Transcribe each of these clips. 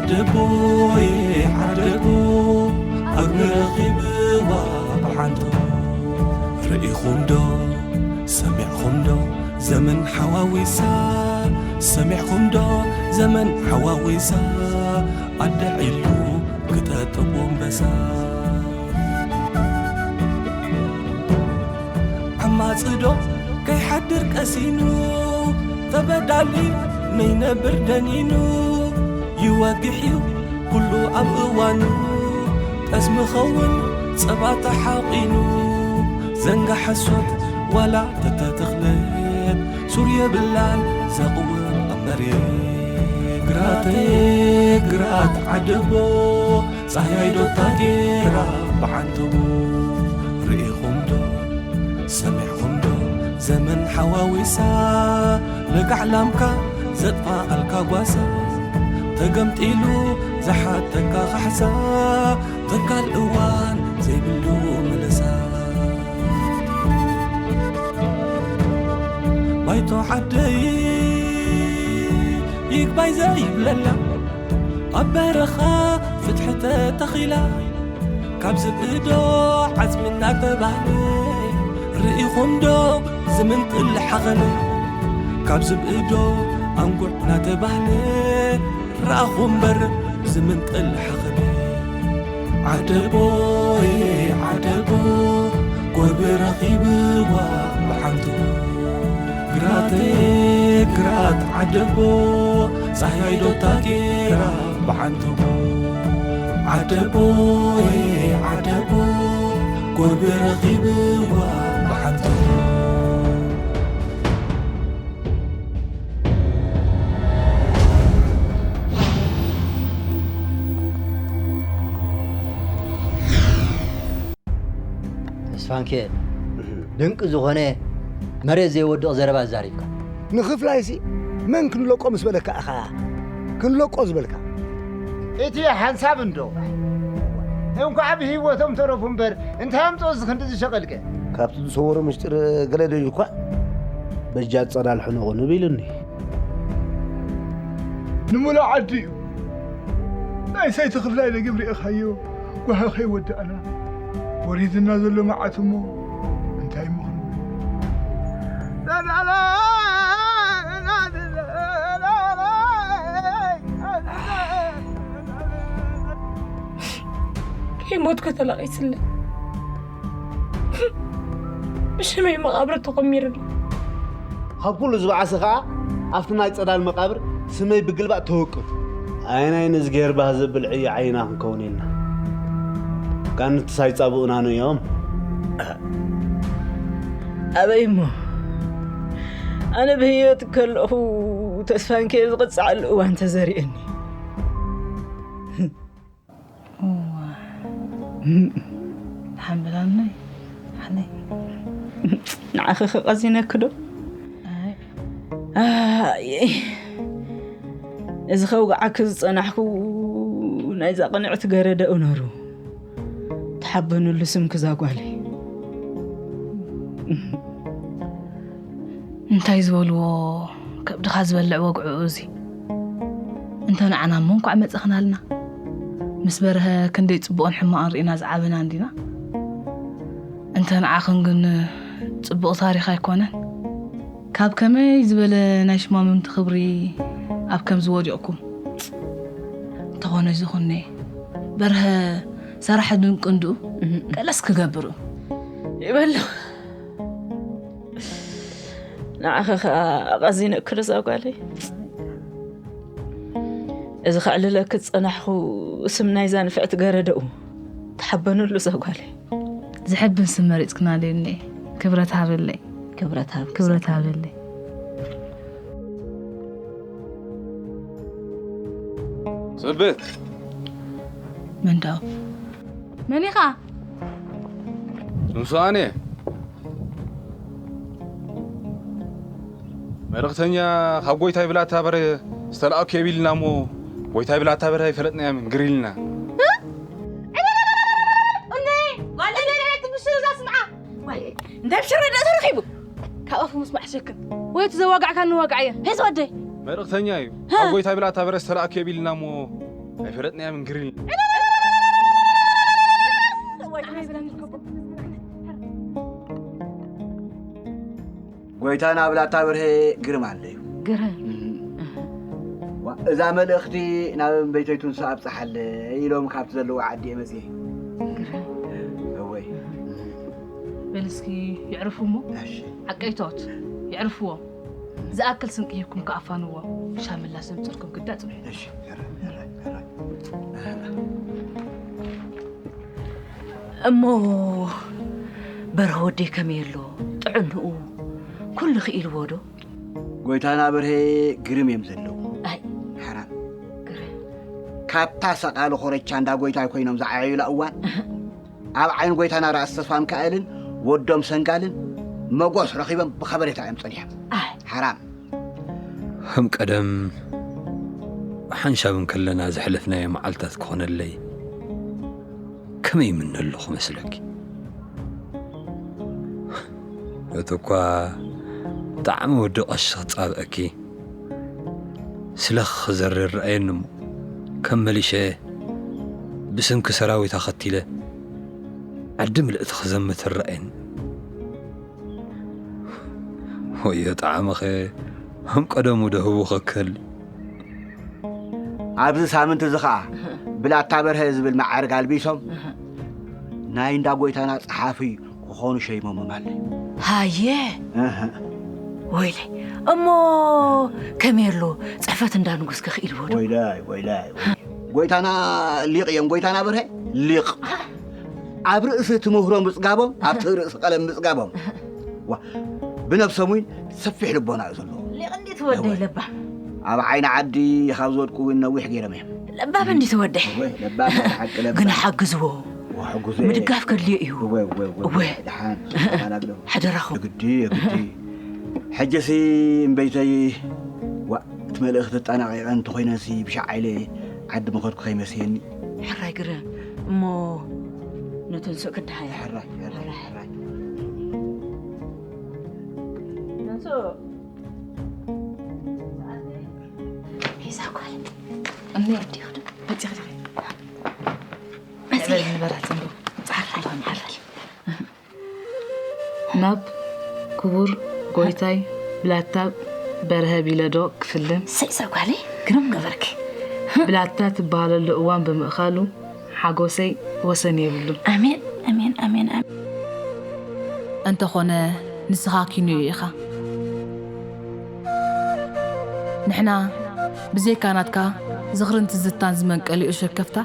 ዓደቦየ ዓደቦ፣ ኣግሚ ረኺብዋ ብሓንቶ። ርኢኹም ዶ ሰሚዕኹም ዶ ዘመን ሓዋዊሳ? ሰሚዕኹም ዶ ዘመን ሓዋዊሳ? ኣደ ዒሉ ክጠጥቦ ኣንበሳ። ዓማጺ ዶ ከይሓድር ቀሲኑ፣ ተበዳሊ ነይነብር ደኒኑ። ይወግሕ እዩ ኩሉ ኣብ እዋኑ፣ ጠስሚ ኸውን ጸባ ተሓቒኑ። ዘንጋ ሓሶት ዋላ ተተተኽለት፣ ሱር የብላን ዘቕውም ኣብ መሬት። ግራተይ ግራት ዓደቦ፣ ጻህያይ ዶ ታጌራ ብዓንተቦ። ርኢኹም ዶ ሰሚዕኹም ዶ ዘመን ሓዋዊሳ? ለጋዕ ላምካ ዘጥፋኣልካ ጓሳ፣ ተገምጢሉ ዝሓተካ ካሕሳ፣ ተካል እዋን ዘይብሉ ምልሳ። ባይቶ ዓደይ ይግባይ ዘይብለላ፣ ኣብ በረኻ ፍትሒ ተተኺላ፣ ካብ ዝብኢ ዶ ዓጽሚ እናተባህለ፣ ርኢኹም ዶ ዝምንጥል ሓኸለ? ካብ ዝብኢ ዶ ኣንጉዕ እናተባህለ፣ ረኣኹ እምበር ዝምንጥል ሓኸለ። ዓደቦየ ዓደቦ፣ ጎርቢ ረኺብዋ ብሓንቶ። ግራተይ ግራት ዓደቦ፣ ጻህያይ ዶ ታጌራ ብዓንተቦ። ዓደቦየ ዓደቦ፣ ጎርቢ ረኺብዋ ብሓንተቦ። ተስፋንኪኤል፣ ድንቂ ዝኾነ መሬት ዘይወድቕ ዘረባ ዛሪብካ። ንኽፍላይሲ መን ክንለቆ ምስ በለካ ኢኻ ክንለቆ ዝበልካ? እቲ ሓንሳብ እንዶ እንኳዕ ብህይወቶም ተረፉ እምበር፣ እንታይ ኣምፅኦ እዚ ክንዲ ዝሸቐልከ? ካብቲ ዝሰወሮ ምስጢር ገለ ደልዩ እኳ በጃ ጸላል ሕነቑ ንብ ኢሉኒ። ንምሉእ ዓዲ እዩ። ናይ ሰይቲ ክፍላይ ለግብ ርኢኻዮ፣ ጓሂ ከይወዳእና ወሪድና ዘሎ መዓት እሞ እንታይ እሞ ክንብል? ከይሞትኩ ተለቒስለይ። ብሽመይ መቓብር ተኾሚርኒ። ካብ ኩሉ ዝበኣሰ ኸኣ ኣብቲ ናይ ጸዳል መቓብር ስመይ ብግልባጥ ተወቅብ። ኣየናይ ንዝጌር ባህ ዘብል ዕዮ ዓይና ክንከውን ኢልና። ጋንትስ ኣይጻብኡናን እዮም። ኣበይ እሞ? ኣነ ብህይወት ከለኹ ተስፋንኪኤል ዝቕጻዓሉ እዋን ተዘሪእኒ። እዋ። ሓምብላልነይ፣ ሓነይ። ንዓኺ ኸ ቀዚነኪ ዶ? ኣይ። ኣይ። እዚ ኸውግዓኪ ዝጸናሕኩ ናይዛ ቅንዕቲ ገረደ እነሩ። ተሓበኑሉ ስምኪ እዛ ጓለይ። እንታይ ዝበልዎ ከብድኻ ዝበልዕ ወግዕኡ እዚ። እንተ ንዓና እሞ እንኳዕ መጸኽናልና። ምስ በርሀ ክንደይ ጽቡቕን ሕማቕን ርኢና ዝዓበና እንዲና። እንተ ንዓኽን ግን ጽቡቕ ታሪኽ ኣይኮነን። ካብ ከመይ ዝበለ ናይ ሽማምንቲ ክብሪ ኣብ ከምዚ ወዲቕኩም። እንተኾነ ዝኹነ በርሀ ሰራሕ ድንቂ እንድኡ እህ። ቀለስ ክገብር እዩ። ይበሎ። ንዓኺ ኸኣ ኣቐዚነ ክርዛ ጓለይ። እዚ ከዕልለኪ ዝጸናሕኩ ስም ናይዛ ንፍዕቲ ገረደኡ ተሓበኑሉ እዛ ጓለይ። ዝሕብን ስም መሪጽክናለይ እኔ። ክብረት ሃበለይ። ክብረት ሃብ-፣ ክብረት ሃበለይ። ጽብት። መን ደኣ? መን ኢኻ? ንሱ ኣነ። መልእኽተኛ ካብ ጎይታይ ብላታ በረ ዝተላእኩ የብ ኢልና እሞ፣ ጎይታይ ብላታ በረ ኣይፈለጥናዮምን፣ ግር ኢልና። እነ፣ ጓል እነ፣ ትብሽር እዛ ስምዓ። ዋይ፣ እንደ ብሽር ደኣ ተረኺቡ። ካብ ኣፉ ምስማዕ ሸክን። ወይ እቲ ዘዋጋዕካኒ ዋጋዕ እየ። ሄዝ ወደይ። መልእኽተኛ እዩ። ሃ። ካብ ጎይታይ ብላታ በረ ዝተላእኩ የብ ኢልና እሞ፣ ብረጥንያ ምን ግሪን። ጎይታና ብላታ ብርሄ ግርም ኣለዩ። ግርም። እዛ መልእኽቲ ናብ እምበይተይቱን ሰ ኣብፅሓለ ኢሎም ካብቲ ዘለዎ ዓዲ እየ መፅየ። ግርም። እወይ። በል እስኪ ይዕርፉ እሞ። እሺ። ዓቀይቶት ይዕርፍዎም። ዝኣክል ስንቂ ሂብኩም ከኣፋንዎ። ሻምላ ሰምፅርኩም ግዳ ፅንሑ። እሺ። ሕራይ፣ ሕራይ፣ ሕራይ። እሞ በርሀ ወደይ ከመይ ኣሎ? ጥዕንኡ ኩሉ ክኢልዎ ዶ? ጎይታና በርሄ ግርም እዮም ዘለዉ። ኣይ። ሓራም። ግርም። ካብታ ሰቓሊ ኮረቻ እንዳ ጎይታይ ኮይኖም ዝዓየዩላ እዋን፣ ኣብ ዓይኒ ጎይታና ራእሲ ተስፋ ሚካኤልን ወዶም ሰንጋልን መጎስ ረኺቦም ብኸበሬታ እዮም ጸኒሖም። ኣይ። ሓራም። ከም ቀደም ብሓንሻብ እንከለና ዘሕለፍናዮ መዓልታት ክኾነለይ ከመይ ይምነ ኣለኹ መስለኪ? እቲ እኳ ብጣዕሚ ወዲ ቀሺ ክጻብኣኪ ስለኺ ክዘሪ ይረኣየኒ እሞ፣ ከም መሊሸ ብስምኪ ሰራዊት ኣኸቲለ ዓዲ ምልእቲ ክዘምት ይረኣየኒ። ወዮ ጣዕምኸ ከም ቀደሙ ዶ ህቡኸ ክህሊ? ኣብዚ ሳምንት እዚ ኸኣ ብላታ በርሀ ዝብል መዓርግ ኣልቢሶም ናይ እንዳ ጎይታና ጸሓፊ ክኾኑ ሸይሞሞም ኣለዩ። ሃየ! እህ። ወይለይ፣ እሞ ከመይ ኣሎ ጽሕፈት እንዳ ንጉስከ ክኢልዎ ዶ? ወይላይ፣ ወይላይ፣ ወይላይ። ጎይታና ሊቕ እዮም፣ ጎይታና በርሀ ሊቕ። ኣብ ርእሲ እቲ ምህሮ ምጽጋቦም፣ ኣብቲ ርእሲ ቀለም ምጽጋቦም። ዋ፣ ብነብሶም እውን ሰፊሕ ልቦና እዩ ዘለዎ። ሊቕ እንዴት ወደይ እወ። ለባም። ኣብ ዓይኒ ዓዲ ካብ ዝወድቁ እውን ነዊሕ ገይሮም እዮም። ለባም እንዴት ወደይ። እወ፣ ለባም ናይ ሓቂ ለባም። ግን ሓግዝዎ። እወ፣ ሕጉዘ። ምድጋፍ ከድልዮ እዩ። እወ፣ እወ፣ እወ፣ እወ። ደሓን፣ ደሓን ኣግደው። ሓደራኹም። የግዲ፣ የግዲ። ሕጂሲ እምበይተይ፣ ዋ፣ እቲ መልእኽቲ ኣጠናቒቐ እንተኾይነሲ ብሻዕ ኢለ ዓዲ ምኸድኩ ከይመስየኒ። ሕራይ ግርም። እሞ ነተን ሱቕ ክደሃያ። ሕራይ፣ ሕራይ፣ ሕራይ፣ ሕራይ። ሕራይ። ነንሱ። ሒዛ ጓል። እኔ። ወዲኹ ዶ? መጺኺ ዲኺ? መጺኺ። ዕለል ንበራት እንዶ። ጻሓፍ ኣለኹ መሓላል። ናብ ክቡር ጎይታይ ብላታ በርሀ ቢለዶ ክፍልን። ሰይ፣ እዛ ጓለይ ግርም ገበርኪ። ብላታ ትበሃለሉ እዋን ብምእኻሉ ሓጎሰይ ወሰን የብሉን። ኣሜን፣ ኣሜን፣ ኣሜን፣ ኣሜን። እንተኾነ ንስኻ ኪንዮ ኢኻ። ንሕና ብዘይካ ናትካ ዝኽርን ትዝታን ዝመንቀሊኡ ሸከፍታ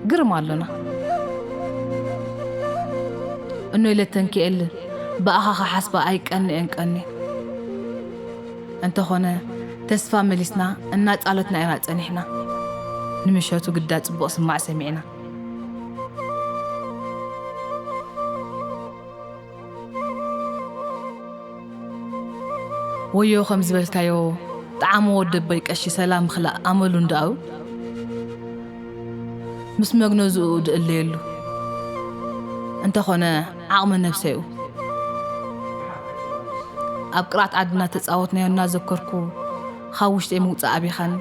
ግርም ኣሎና። እኖይ ለተንኪኤል ብኣኻ ክሓስባ ኣይቀንኤን ቀንኤን። እንተኾነ ተስፋ መሊስና እናጻለትና ኢና ጸኒሕና። ንምሸቱ ግዳ ጽቡቕ ስማዕ ሰሚዕና። ወዮ ከም ዝበልካዮ ጣዕሙ ወደበይ ቀሺ ሰላም ምኽላእ ኣመሉ እንዳኣው ምስ መግነዝኡ ድእለየሉ። እንተኾነ ዓቕሚ ነብሰይኡ ኣብ ቅርዓት ዓድና ተጻወትናዮ እናዘከርኩ ካብ ውሽጠይ ምውጻእ ኣቢኻኒ።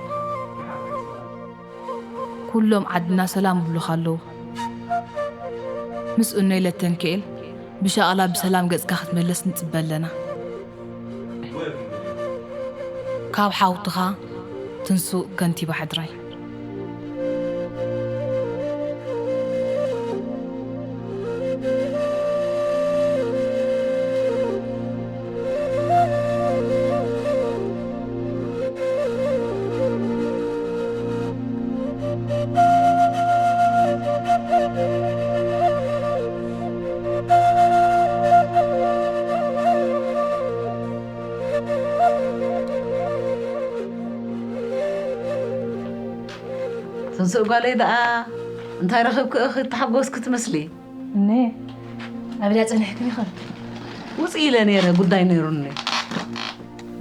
ኩሎም ዓድና ሰላም ይብሉኻ ኣለዉ። ምስ እኖይ ለተንኪኤል ብሻቕላ ብሰላም ገጽካ ክትምለስ ንጽበ ኣለና። ካብ ሓውትኻ ትንሱእ ከንቲባ ሕድራይ። ትንስእ ጓለይ ደኣ እንታይ ረኺብኪ ኢኺ እተሓጎስኪ ትመስሊ? እነ፣ ኣብ ኢዳ ጸኒሕክን ኢኽን። ውጽእ ኢለ ነይረ፣ ጉዳይ ነይሩኒ።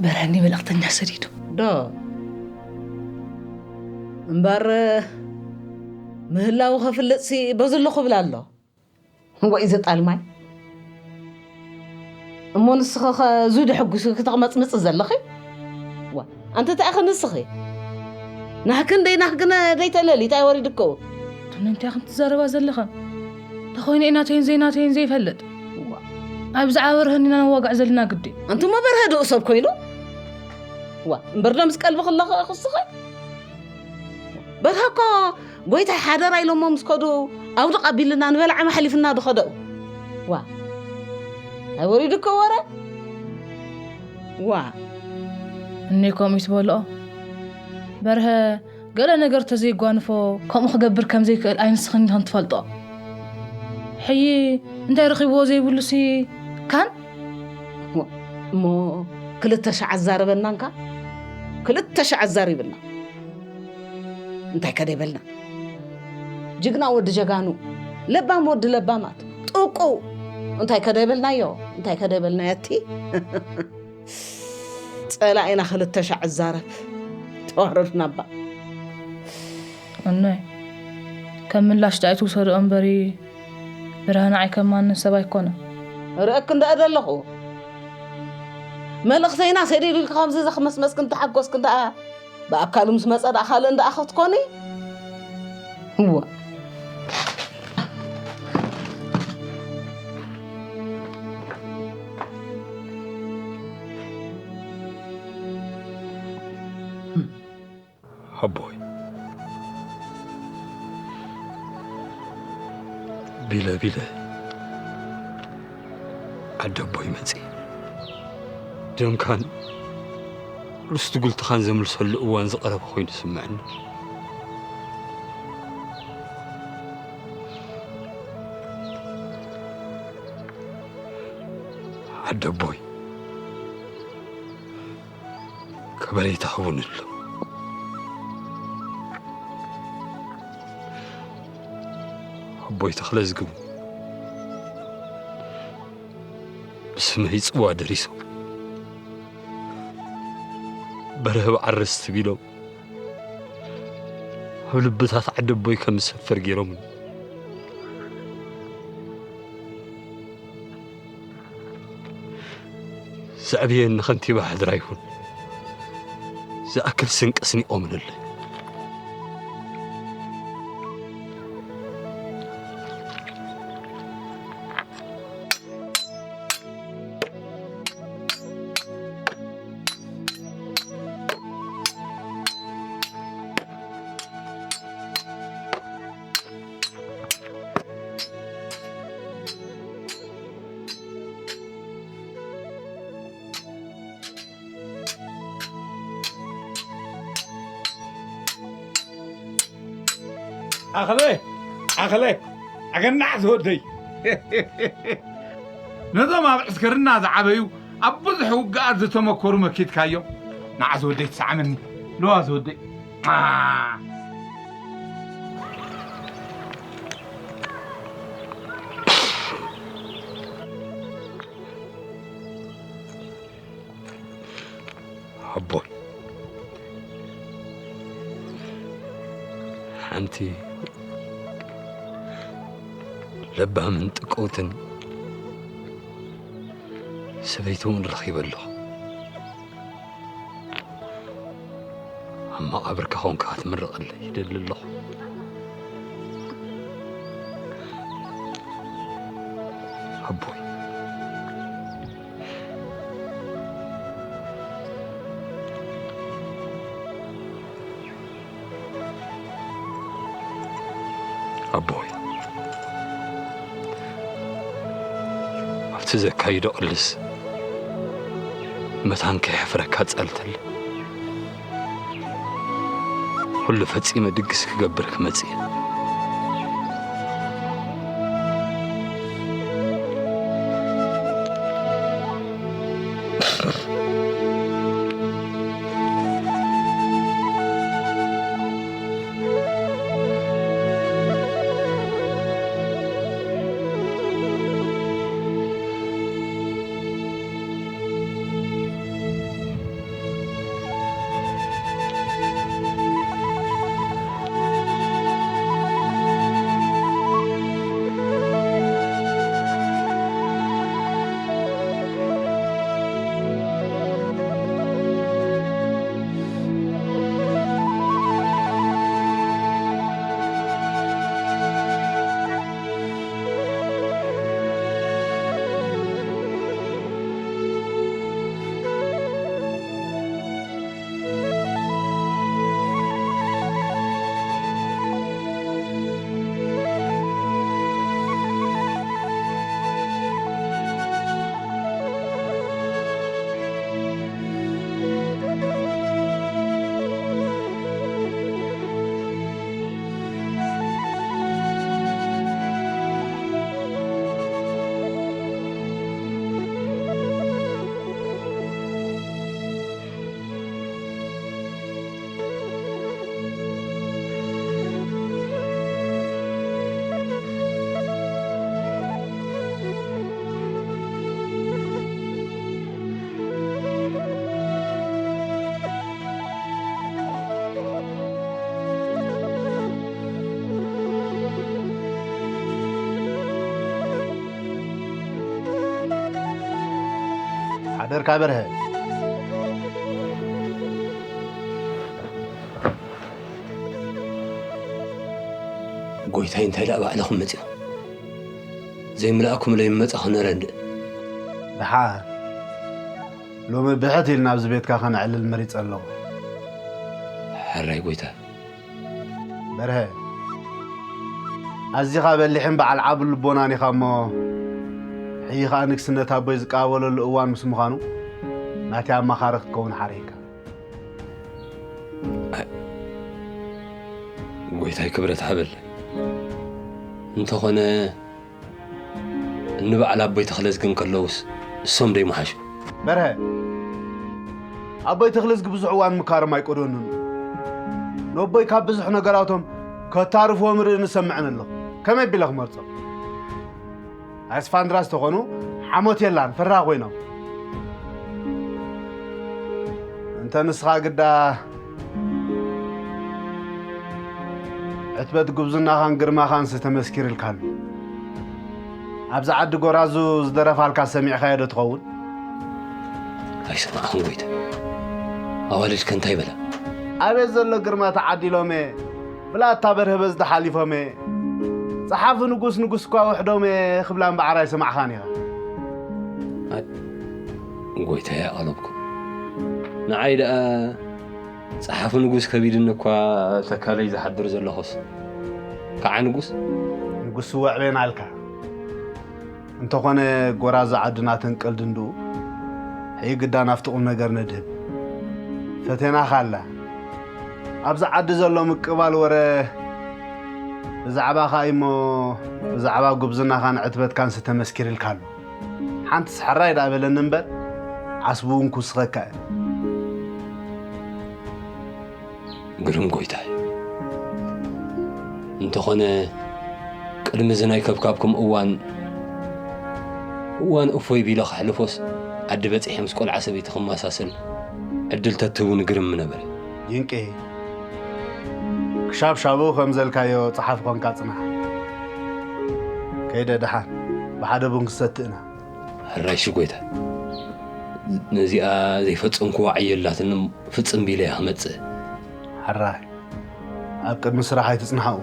በረኒ መልእኽተኛ ሰዲዱ። ዶ? እምበር ምህላዉ ከፍልጥሲ በዚ ኣለኹ እብል ኣሎ። ወይ ዘጣልማይ። እሞ ንስኺ ኸ እዙ ዶ ሕጉስ ክተቕመጽምጽ ዘለኺ? ዋ፣ ኣንቲ እንታይ ኢኺ ንስኺ? ናህክን ደይ ናህክን ደይ ተለሊ እንታይ ወሪድኮ? ትምንትያ ከም ትዛረባ ዘለኻ ተኾይነ ኢናተይን ዘይናተይን ዘይፈልጥ። እዋ። ኣብ ብዛዕባ በርሀ እንዲና ንዋጋዕ ዘለና ግዲ። ኣንቱሞ በርሀ ዶ ሰብ ኮይኑ? ዋ እምበር ዶ ምስ ቀልቢ ክለኸ ክስኸ? በርሀ እኮ ጎይታይ ሓደራ ኢሎሞ ምስ ከዱ ኣውድቕ ኣቢልና ንበልዓ መሓሊፍና ዶ ኸደኡ? ዋ ኣይወሪድኮ ወረ? ዋ እኔ ከምኡ ትበልኦ በርሀ ገለ ነገር ተዘይጓንፎ ከምኡ ክገብር ከም ዘይክእል ኣይንስኽን ኢኽን ትፈልጦ። ሕዪ እንታይ ረኺብዎ ዘይብሉሲ ካን? እሞ ክልተ ሻዕ ኣዛረበናንካ ክልተ ሻዕ ኣዛሪብና እንታይ ከደይበልና ጅግና ወዲ ጀጋኑ ለባም ወዲ ለባማት ጥቁ እንታይ ከደይበልናዮ እንታይ ከደይበልናዮ እቲ ጸላኢና ክልተ ሻዕ ዛረብ ተዋረድና እባ። እኖይ ከም ምላሽ ዳኣ ኣይትውሰድኦ እምበሪ ብርሃነ ዓይ ከም ማንም ሰብ ኣይኮነ። ርእየኪ እንዳ እደ ኣለኹ መልእኽተይና ሰዲዱልኪ ከምዚ ዘኽመስመስኪ እንተሓጎስኪ እንዳ ብኣካሉ ምስ መጸ ደኣ ካልእ እንዳ ክትኮኒ እዋ ኣቦይ ቢለ ቢለ ዓዲ ኣቦይ መጺ ደምካን ርስቲ ጉልትኻን ዘምልሰሉ እዋን ዝቐረበ ኮይኑ ስምዐኒ። ዓዲ ኣቦይ ከበሬታ ሀቡን ኣሎ። ኣቦይ ተኽለ ዝግቡ ብስመይ ጽዋ ደሪሶም በርሀ በዓል ርስቲ ቢሎም ኣብ ልብታት ዓዲ ኣቦይ ከም ዝሰፍር ገይሮምኒ። ዘዕብየኒ ከንቲባ ሕድራ ይኹን ዝኣክል ስንቂ ኣስኒቖምንለይ። ኣኸለ ኣኸለ ኣገናዕ ዝወደይ ነዞም ኣብ ዕስክርና ዝዓበዩ ኣብ ብዙሕ ውግኣት ዝተመኮሩ መኪትካዮም። ንዓ ዝወደይ ትሰዓመኒ ለዋ ዝወደይ። ኣቦይ ሓንቲ ለባምን ጥቅውትን ሰበይቲ እውን ረኺበ ኣለኹ። ኣብ መቓብርካ ኾንካ ክትምርቐለይ ይደሊ ኣለኹ። ኣቦይ ኣቦይ ኣብቲ ዘካይዶ ቅልስ መታን ከየሕፍረካ ጸልተለ ኩሉ ፈጺመ ድግስ ክገብር ክመጽእ እየ። በርካ በርሀ። ጎይታይ እንታይ ደኣ ባዕልኹም መጺኹም? ዘይምልኣኩም ለይመጻኹ ነረድእ። ደሓን ሎሚ ብሕት ኢልና ኣብዚ ቤትካ ከነዕልል መሪጸ ኣለኹ። ሕራይ ጎይታ። በርሀ፣ ኣዚኻ በሊሕን በዓል ዓቢ ልቦናን ኢኻ እሞ፣ ሕጂ ኸኣ ንግስነት ኣቦይ ዝቀባበለሉ እዋን ምስ ምዃኑ፣ ናተይ ኣማኻሪ ክትከውን ሓሪካ። ኣይ፣ ጎይታይ ክብረት ሃበለይ። እንተኾነ፣ እንበዓል ኣቦይ ተኽለዝጊ እንከለዉስ እሶም ዶ ይመሓሹ? በርሀ፣ ኣቦይ ተኽለዝጊ ብዙሕ እዋን ምካሮም ኣይቆደኑን። ነቦይ ካብ ብዙሕ ነገራቶም ከታርፍዎም ርኢ ንሰምዕን ኣለኹ። ከመይ ቢለ ክመርጾም? ኣስፋንድራስ ተኾኑ ሓሞት የላን፣ ፈራህ ኮይኖም። እንተ ንስኻ ግዳ ዕትበት ጉብዝናኻን ግርማኻንስ ተመስኪርልካ ኣሎ። ኣብዚ ዓዲ ጎራዙ ዝደረፋልካ ሰሚዕካዮ ዶ ትኸውን? ኣይሰማዕኹን ጎይታ። ኣዋልድከ እንታይ በላ? ኣቤት ዘሎ ግርማ ተዓዲሎመ፣ ብላታ በርሀ በዝዲ ሓሊፎመ፣ ጸሓፊ ንጉስ ንጉስ እኳ ውሕዶመ ክብላ እምበኣር ኣይሰማዕኻን ኢኻ። ኣይ፣ ጎይታ ይኣቕለብኩም። ንዓይ ደኣ ጸሓፊ ንጉስ ከቢድኒ እኳ ተካለይ ዝሓድር ዘለኹስ፣ ከዓ ንጉስ? ንጉስ ስወዕ ቤና ኣልካ። እንተኾነ ጎራዙ ዓድና ተንቀል ድንድኡ፣ ሕጂ ግዳ ናብቲ ቁም ነገር ነድህብ። ፈተናኻ ኣላ። ኣብዚ ዓዲ ዘሎ ምቅባል ወረ ብዛዕባኻ እዩሞ፣ ብዛዕባ ጉብዝናኻን ዕትበትካንስ ተመስኪርልካ ኣሎ። ሓንትስ ሕራይ ደኣ በለኒ እምበር፣ ዓስቡ እውን ክውስኸካ እየ። ግርም ጎይታይ። እንተኾነ፣ ቅድሚ እዚ ናይ ከብካብኩም እዋን፣ እዋን እፎይ ቢለ ከሕልፎስ፣ ዓዲ በጺሐ ምስ ቆልዓ ሰበይቲ ክመሳሰል ዕድል ተትህቡኒ ግርም ምነበረ። ይንቄ፣ ክሻብ ሻቡ ከም ዘልካዮ ጸሓፊ ኮንካ ጽናሕ። ከይደ ደሓን፣ ብሓደ ቡን ክሰትእና። ሕራይ እሺ ጎይታ። ነዚኣ ዘይፈጸምኩዋ ዕዮ ኣላትኒ፣ ፍጽም ቢለ እያ ክመጽእ። ሕራይ፣ ኣብ ቅድሚ ስራሕ ኣይትጽናሕኡ።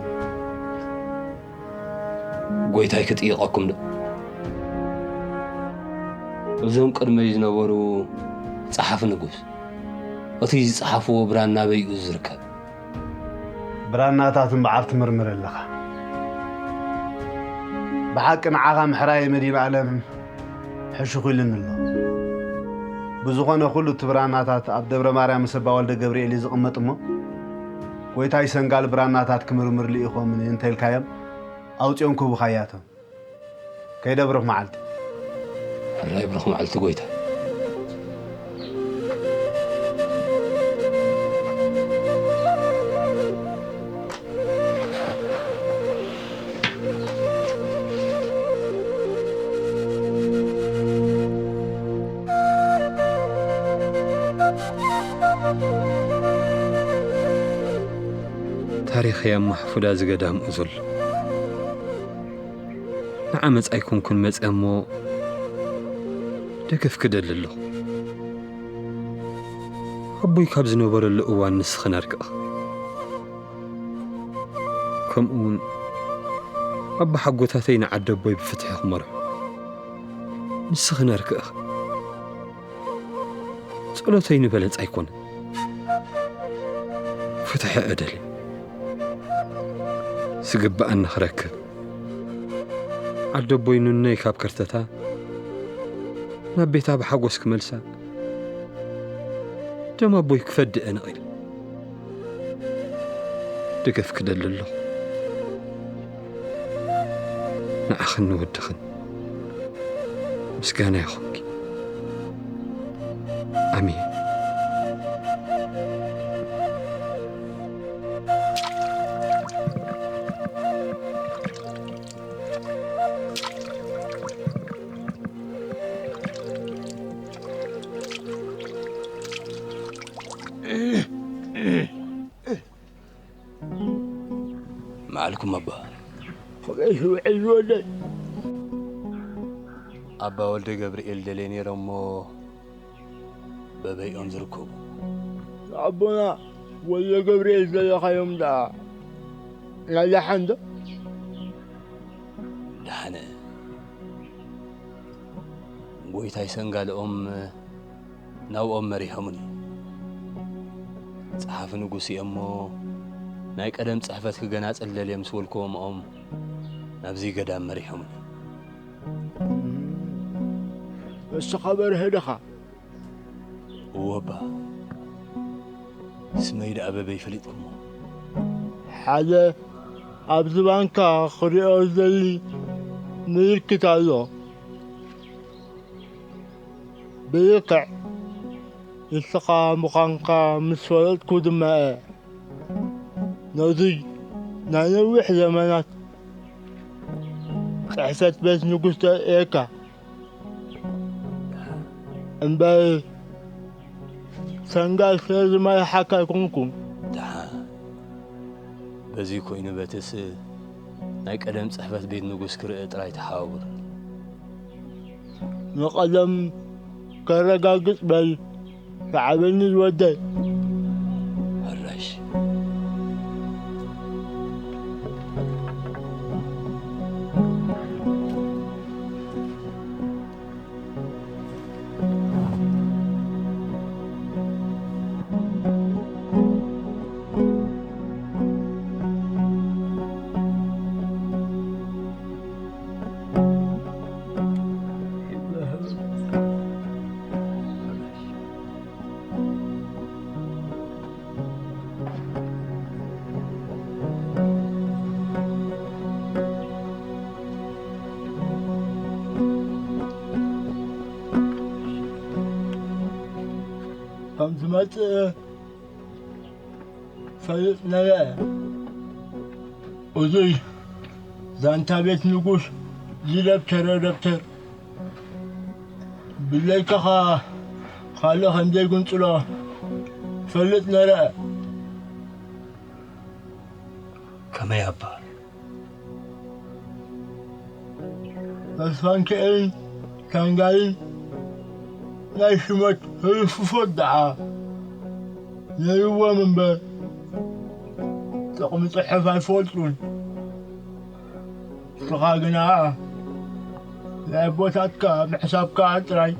ጎይታይ ክጥይቐኩም ዶ? እዞም ቅድመይ ዝነበሩ ጸሓፊ ንጉስ፣ እቲ ዝጸሓፍዎ ብራና ኣበይ እዩ ዝርከብ? ብራናታት እምበኣር ትምርምር ኣለኻ። ብሓቂ ንዓኻ ምሕራይ መድኃኔ ዓለም ሕሹኽ ኢሉኒ ኣሎ። ብዝኾነ ኩሉ እቲ ብራናታት ኣብ ደብረ ማርያም ምስ ኣባ ወልደ ገብርኤል እዩ ዝቕመጥ እሞ፣ ጎይታይ ሰንጋል ብራናታት ክምርምር ልኢኾምኒ እንተልካዮም ኣውጺኦም ክህቡኻ እያቶም። ከይደ ብሩኽ መዓልቲ። ሕራይ ብሩኽ መዓልቲ ጎይታ። ታሪኸይ ኣብ ማሕፉዳ ዝገዳም እዙል። ንዓመፅ ኣይኮንኩን መፅአ እሞ ደገፍ ክደሊ ኣለኹ። ኣቦይ ካብ ዝነበረሉ እዋን ንስኽን ኣርክኽ። ከምኡ እውን ኣቦሓጎታተይ ንዓዲ ኣቦይ ብፍትሒ ክመርሑ ንስኽን ኣርክኽ። ጸሎተይ ንበለጽ ኣይኮነን። ፍትሒ እደሊ። ዝግብኣኒ ክረክብ። ዓዲ ኣቦይ ኑነይ ካብ ከርተታ ናብ ቤታ ብሓጎስ ክመልሳ ደም ኣቦይ ክፈድእ ነቒል። ደገፍ ክደሊ ኣለኹ። ንዓኽን ንወድኽን ምስጋና ይኹንኪ። ኣሜን። መዓልኩም ኣባ። ፍቕሽ ውዕል ዝወደድ። ኣባ ወልደ ገብርኤል ደልየ ነይረ እሞ በበይኦም ዝርከቡ። ኣቦና ወልደ ገብርኤል ዘለኻዮም ደኣ ናይ ደሓን ዶ? ደሓነ። ጎይታይ ሰንጋልኦም ናብኦም መሪሖምኒ። ጸሓፊ ንጉስ እየ እሞ፣ ናይ ቀደም ጽሕፈት ክገናጽል ደልየ ምስ በልክዎም፣ ናብዚ ገዳም መሪሖምኒ። ንስኻ በርሀ ዲኻ? እወ እባ፣ ስመይ ደኣ በበይ ፈሊጥኩሞ? ሓደ ኣብዚ ባንካ ክሪኦ ዝደሊ ምልክት ኣሎ። ብልክዕ ንስኻ ምዃንካ ምስ ፈለጥኩ ድማ እየ ነዚ ናይ ነዊሕ ዘመናት ጽሕፈት ቤት ንጉስ ተርእየካ። እምበር ሰንጋል ስለ ዝመርሓካ ኣይኮንኩን። ደሓን። በዚ ኮይኑ በትስ ናይ ቀደም ጽሕፈት ቤት ንጉስ ክርኢ ጥራይ ተሓባብር። ንቐደም ከረጋግጽ በል፣ ሰዓበኒ ዝወደይ። ሕራሽ። ከም ዝመጽእ ፈልጥ ነበረ። እዙይ ዛንታ ቤት ንጉስ ዝደብተረ ደብተር ብለይካኻ ካልእ ከም ዘይግንጽሎ ፈልጥ ነረ። ከመይ ኣባ? ተስፋንክኤልን ታንጋልን ናይ ሽመት ህልፍፎት ደኣ ነይርዎም እምበር፣ ጥቕሚ ጽሑፍ ኣይፈልጡን። ንስኻ ግና ናይ ኣቦታትካ ምሕሳብካ ጥራይ፣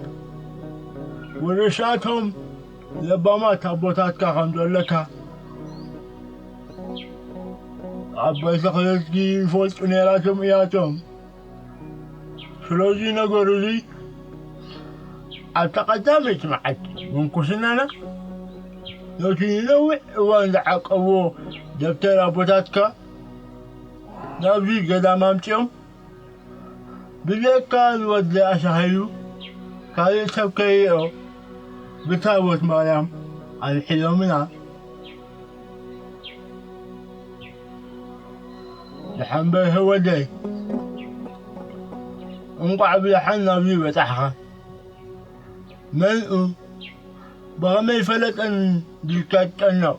ውርሻቶም ለባማት ኣቦታትካ ከም ዘለካ ኣብ ቤተ ክህነትኪ ይፈልጡ ነይራቶም እያቶም። ስለዚ ነገር እዚ ኣብታ ቀዳመይቲ መዓልቲ ምንኩስናና ነቲ ንነዊሕ እዋን ዝዓቀብዎ ደብተር ኣቦታትካ ናብዚ ገዳም ኣምጺኦም ብዘይካ ንወዲ ኣሻሃዩ ካልእ ሰብ ከይኦ ብታቦት ማርያም ኣልሒሎምና። ደሓን በርሀ ወደይ፣ እንቋዕ ብደሓን ናብዚ በጻሕኻ። መንኡ ብኸመይ ፈለጠን ዲልካ ትጨነቕ?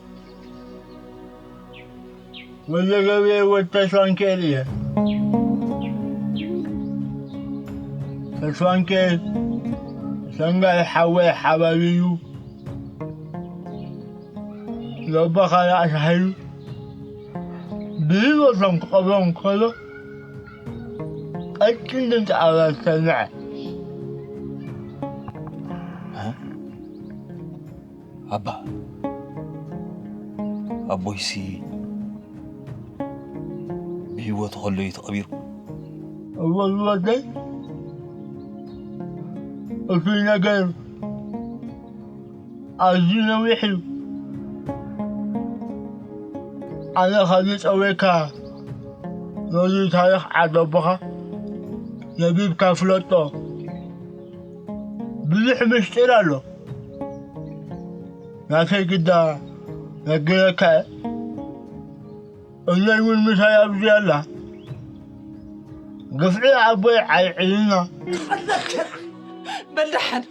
ወልደ ገብርኤል ወዲ ተስፋንክኤል እየ። ተስፋንክኤል ሰንጋይ ሓወይ ሓባቢ እዩ። ለቦኻ ይኣሻሕዩ። ብህይወቶም ክቐብሮም ከሎ ቀጭን ድምፂ ኣውራ ዝሰምዐ። እ? ኣባ፣ ኣቦይሲ ብህይወቱ ከሎ እዩ ተቐቢሩ። እወ ዝወደይ፣ እቱይ ነገር ኣዝዩ ነዊሕ እዩ። ኣነ ካብ ዝጸውየካ ነዚ ታሪኽ ዓዲ ኣቦኻ ነቢብካ ፍለጦ። ብዙሕ ምስጢር ኣሎ። ናተይ ግዳ ነግረካ እየ። እለይ እውን ምሳይ ኣብዚ ኣላ። ግፍዒ ኣቦይ ዓልዒልና። በል ደሓን፣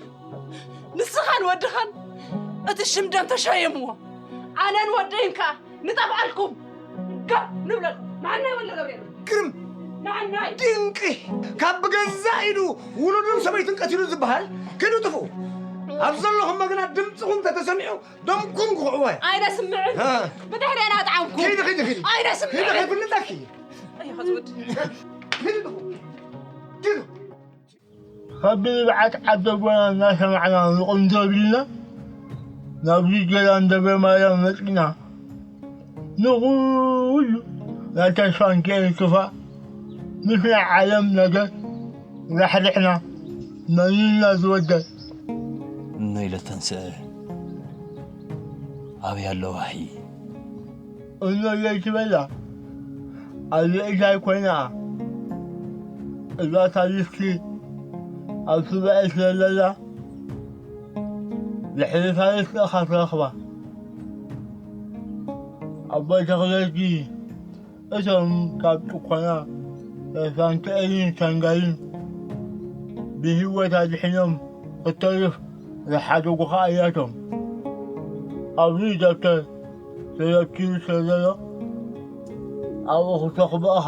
ንስኻን ወድኻን እቲ ሽም ደም ተሸየምዎ። ኣነን ወደይን ከኣ ንጠፍኣልኩም። ጋብ ንብለል። መዓናይ ወልደ ገብርኤል። ግርም። መዓናይ። ድንቂ። ካብ ብገዛእ ኢዱ ውሉድን ሰበይቱን ቀቲሉ ዝበሃል ከይዱ ጥፍኡ። ኣብ ዘለኹሞ ግና ድምፅኹም ተተሰሚዑ ደምኩም ክኽዕወ። ኣይደስምዕን። እ። ብድሕሪና ኣጥዓምኩም። ኪዲ፣ ኪዲ፣ ኪዲ። ኣይደስምዕን። ኪዲ፣ ከይፍልጠኪ። ኣይ፣ ኸዝውድ። ኪዲ፣ ኪዲ። ካብ ብንብዓት ዓዲ ኣቦና እናሰማዕና ንቕንዶ ቢልና ናብዚ ገዳም ደብረ ማርያም መጺና። ንኹሉ ናይ ተስፋንኪኤል ክፋእ ምስ ናይ ዓለም ነገር ራሕሪሕና መኒንና ዝወደል። እኖ ኢለ ተንስአ፣ ኣበይ ኣለዋ ሒ? እኖ ኢለ ትበላ፣ ኣብ ልዕሊታይ ኮይና፣ እዛ ታሪኽኪ ኣብ ስበዐ ስለ ዘላ፣ ድሕሪ ታሪኽ ኢኻ ትረኽባ። ኣቦይ ተኽለጊ እቶም ካብ ጭኮና ተስፋንኪኤልን ሻንጋይን ብህይወት ኣድሒኖም ክተርፍ ዝሓደጉኻ እያቶም። ኣብዚ ደብተር ተዘኪሩ ስለ ዘሎ ኣብኡ ክትረኽቦ ኢኻ።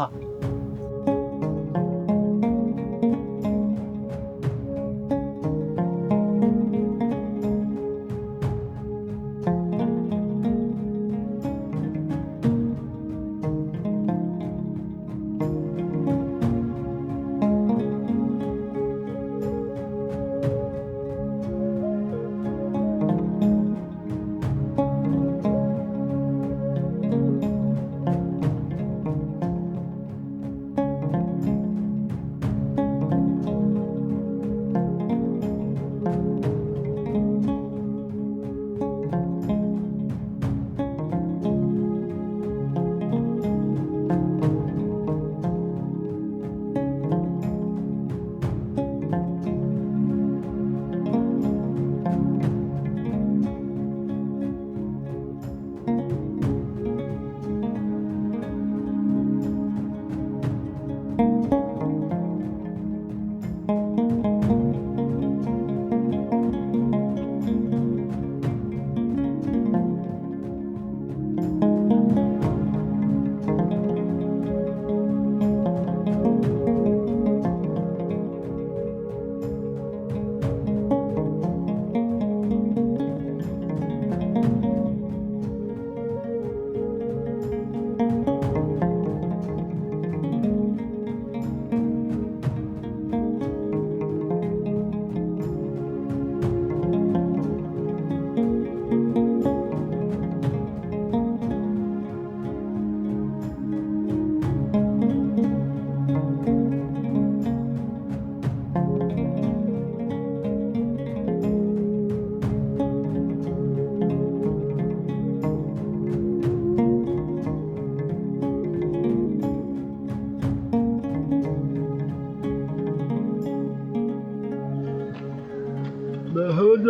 ብሕውደ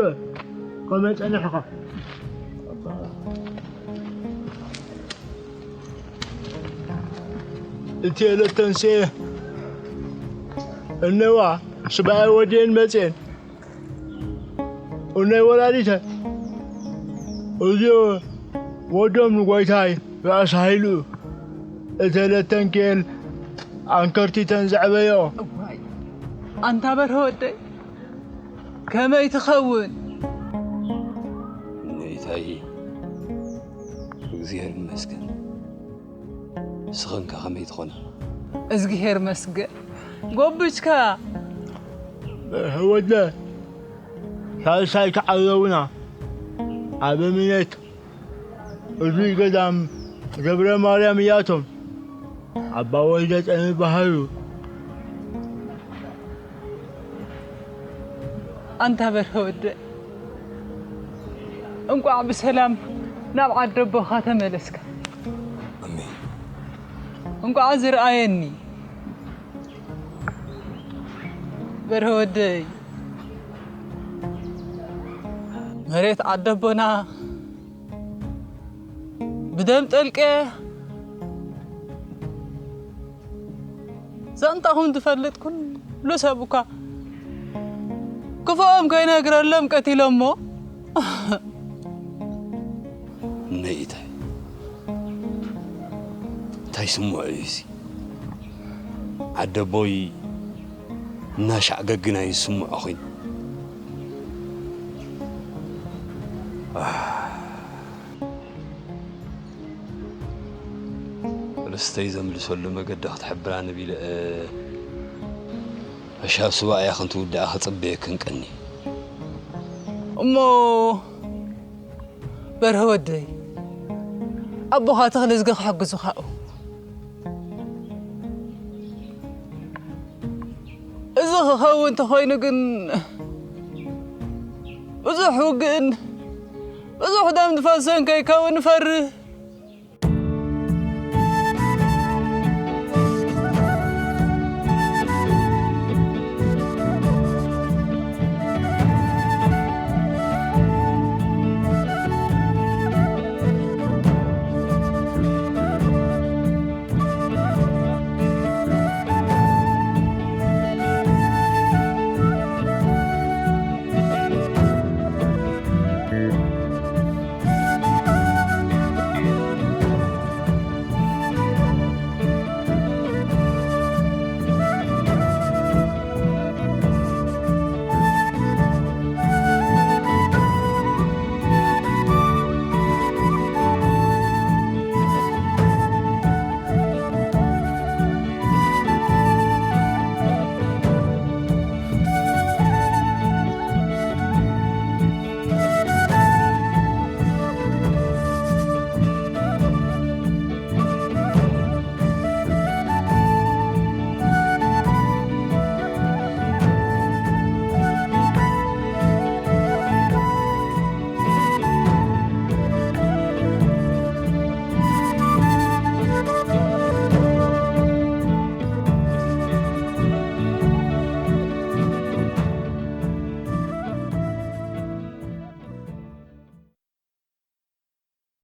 ከመይ ጸኒሕኻ? እቲ ዕለት ተንስኤ እነዋ ስብኣይ ወዲኤን መፅኤን። እነይ ወላዲተ እዚኦ ወዶም ንጎይታይ ራእሲ ሃይሉ እተለተን ኬል ኣንከርቲተን ዘዕበዮ። እዋይ፣ ኣንታ በርሀ ወደይ፣ ከመይ ትኸውን? እነይታይ፣ እግዚኣብሔር ይመስገን። ስኽንከ ከመይ ትኾና? እዝግሄር መስገን። ጎብጅካ? በርሀ ወደ፣ ሳልሳይ ተዓረቡና። ኣበምኔት እዚ ገዳም ደብረ ማርያም እያቶም። ኣባ ወልደ ጸን ይበሃሉ። ኣንታ በርሀ ወደ፣ እንቋዕ ብሰላም ናብ ዓዲ ኣቦኻ ተመለስካ። ኣሜን። እንቋዕ ዝረኣየኒ በርሀ ወደይ። መሬት ዓዲ ኣቦና ብደም ጠልቀ ዛንታኹም ትፈልጥ ኩሉ ሰብ እኳ ክፉኦም ከይነግረሎም ቀቲሎሞ። ነይታይ፣ እንታይ ስምዖ እዩ እዚ? ዓደቦይ እናሻዕ ገግና እዩ ዝስምዖ ኮይኑ። ርስተይ ዘምልሰሉ መገዲ ክትሕብራኒ ቢለ ኣሻብ ስዋእያ ክንትውድኣ ክጽበየክን ቀኒ። እሞ በርሀ ወደይ፣ ኣቦኻ ተኽለ ዝገ ክሕግዙኻ እዩ። እዚ ክኸውን እንተኾይኑ ግን ብዙሕ ውግእን ብዙሕ ደም ዝፈሰን ከይከውን እፈርህ።